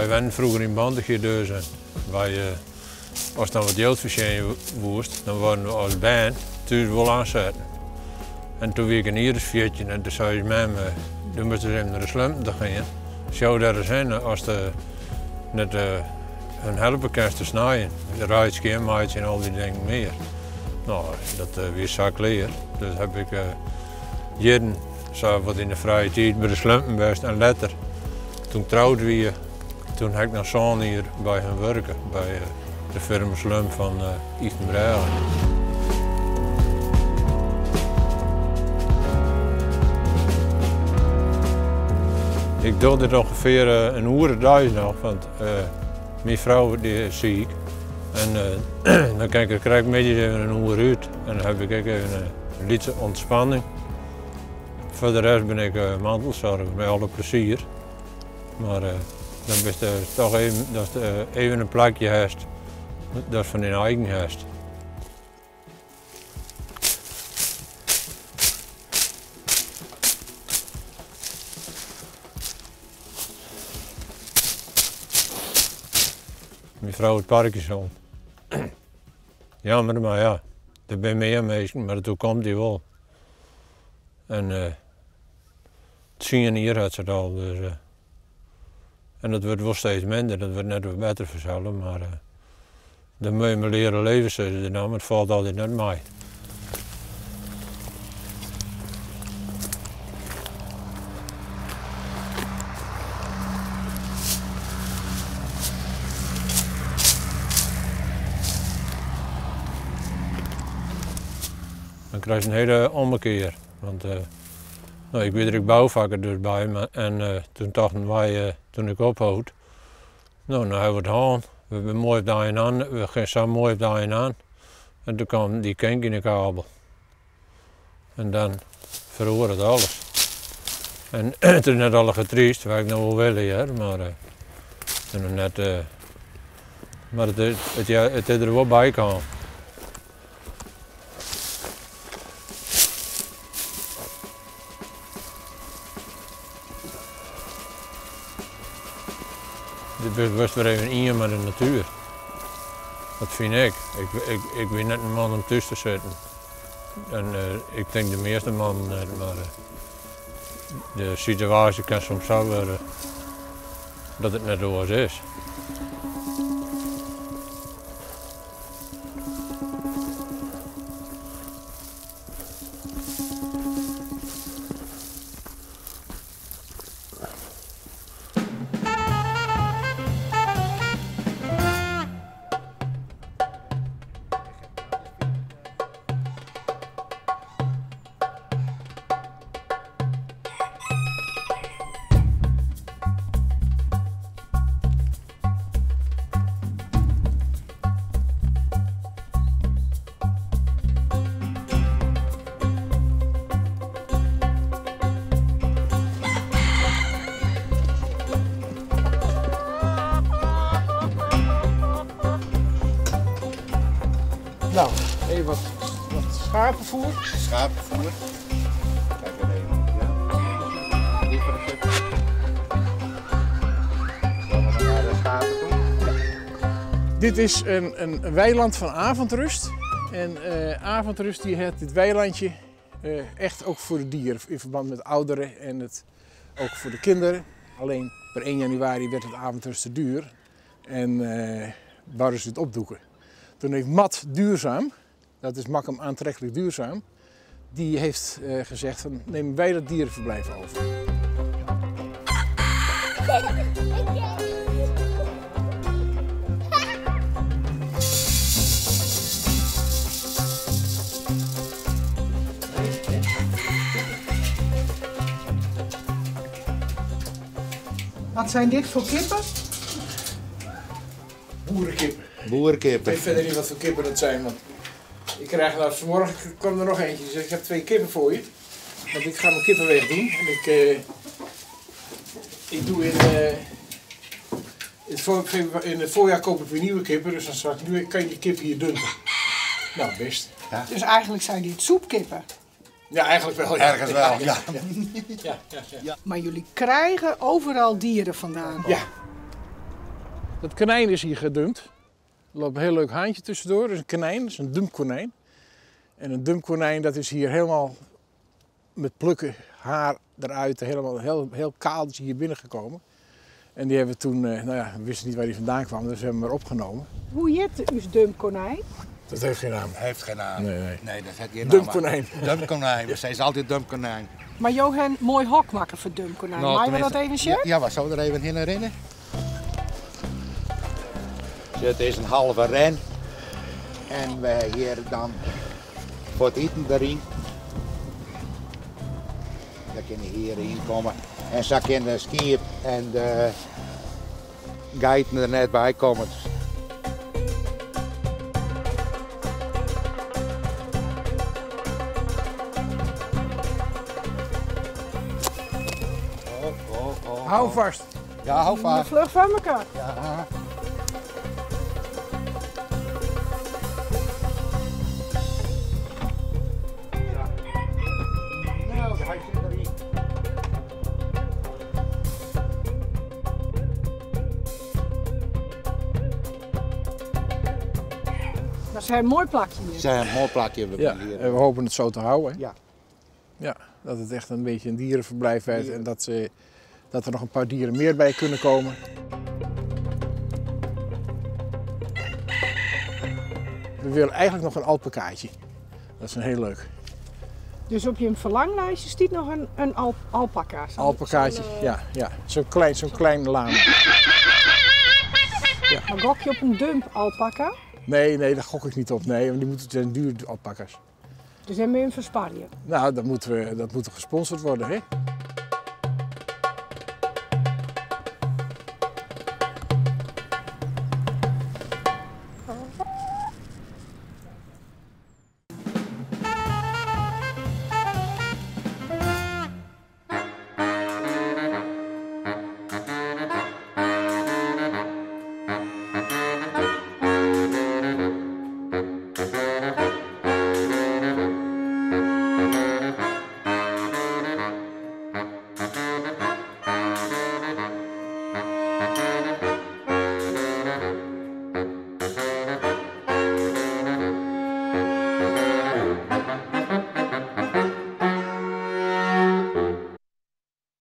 Wy wennen froeger yn Bantegea dus en wy, ast dan wat jild fertsjinje woest, dan waarden we as bern thús wol oansetten. En toen wie ik in jier as 14 en toen sei ús mem, do moatst ris even nei de slumpen ta gean. Sjoch dêr ris hinne ast net hun helpe kinst te snijen, reid skjinmeitsje en al dy dingen mear. No, dat wie sa klear. Dus heb ik jierren sa wat yn de frije tiid by de slumpen west en letter, toen ik troud wie, toen ha ik noch 7 jier by hun wurke, by de firma Slump fan Ychtenbrêge. Ik doch dit ûngefear in oere deis noch, want myn frou dy is siik en dan kin ik der krekt middeis even in oere út en dan haw ik ek even in lytse ûntspanning. Foar de rest bin ik mantelsoarger mei alle plezier. Mar dan bist toch even, datst even in plakje hast dat fan dyn eigen hast. Myn frou hat Parkinson. Jammer, mar ja, der binne mear minsken, mar it oerkomt dy wol. En 10 jier hat se it al, dus en dat wurdt wol steeds minder, dat wurdt net wer better fansels, mar dan moatte je mar leare leven sizze se dan, mar it falt altyd net mei. Dan krijst in hiele ommekear. Want no, ik wie der ek boufakker dus by en toen tochten wy, toen ik ophold, no, no hawwe we it hân. We binne moai op de ein oan, we gean sa moai op de ein oan. En toen kwam dy kink yn de kabel. En dan feroaret alles. En it is net allegear tryst, wat ik no wol wille hear, mar it is noch net, mar it is, it is der wol by kaam. Do wurdst wer even ien mei de natuer. Dat fyn ik. Ik bin net in man om thús te sitten. En ik tink de measte mannen net, mar de situaasje kin soms sa wurde dat it net oars is. Nou, even wat, wat schapenvoer. Schapenvoer. Kijk even. Ja. Liever een stukje. Zullen we naar de schapen toe? Dit is een weiland van Avondrust. En Avondrust die heeft dit weilandje echt ook voor de dieren in verband met ouderen en het, ook voor de kinderen. Alleen per 1 januari werd het Avondrust te duur en wouden ze het opdoeken. Toen heeft MAD Duurzaam, dat is Makkum Aantrekkelijk Duurzaam, die heeft gezegd van nemen wij dat dierenverblijf over. Wat zijn dit voor kippen? Boerenkippen. Boerenkippen. Ik weet verder niet wat voor kippen dat zijn, want ik krijg nou, vanmorgen kwam er nog eentje. Die zegt, ik heb 2 kippen voor je. Want ik ga mijn kippenweg doen. En ik doe in het voorjaar koop ik weer nieuwe kippen. Dus dan zal ik nu, kan je die kippen hier dumpen. Nou, best. Ja. Dus eigenlijk zijn dit soepkippen? Ja, eigenlijk wel. Ja. Ergens wel, ja. Ja. Ja, ja, ja. Maar jullie krijgen overal dieren vandaan? Ja. Dat konijn is hier gedumpt. Er loopt een heel leuk haantje tussendoor. Dat is een konijn, dat is een dumpkonijn. En een dumpkonijn dat is hier helemaal met plukken haar eruit, helemaal heel, heel kaal is hier binnengekomen. En die hebben we toen, nou ja, we wisten niet waar die vandaan kwam, dus we hebben hem maar opgenomen. Hoe heet uw dumpkonijn? Dat heeft geen naam. Heeft geen naam. Nee, nee. Nee, dat heeft geen naam. Dumpkonijn. Dumpkonijn. Ze is altijd dumpkonijn. Maar Johan, mooi hok maken voor dumpkonijn. Nou, Mag we dat tenminste- even zien? Ja, ja, we zouden er even heen rennen. Het is een halve ren. En we hier dan voor het eten erin. Daar kunnen hier in komen. En zo kunnen de skiep en de geiten er net bij komen. Hou vast. Ja, hou vast. Vlug van elkaar. Ja. Nou, hij zit erin. Dat is een mooi plakje hier. Zijn een mooi plakje we Ja, hier. en we hopen het zo te houden. hè. Ja. Ja, dat het echt een beetje een dierenverblijf werd en dat er nog een paar dieren meer bij kunnen komen. We willen eigenlijk nog een alpacaatje. Dat is een heel leuk. Dus op je verlanglijstje staat nog een alpaca. Alpacaatje, ja, ja. Zo'n klein lama. Maar gok je op een dump alpaca? Nee, nee, daar gok ik niet op. Nee, want die moeten, het zijn duur alpaca's. Dus dan moet je hem versparren. Nou, dat moet gesponsord worden, hè?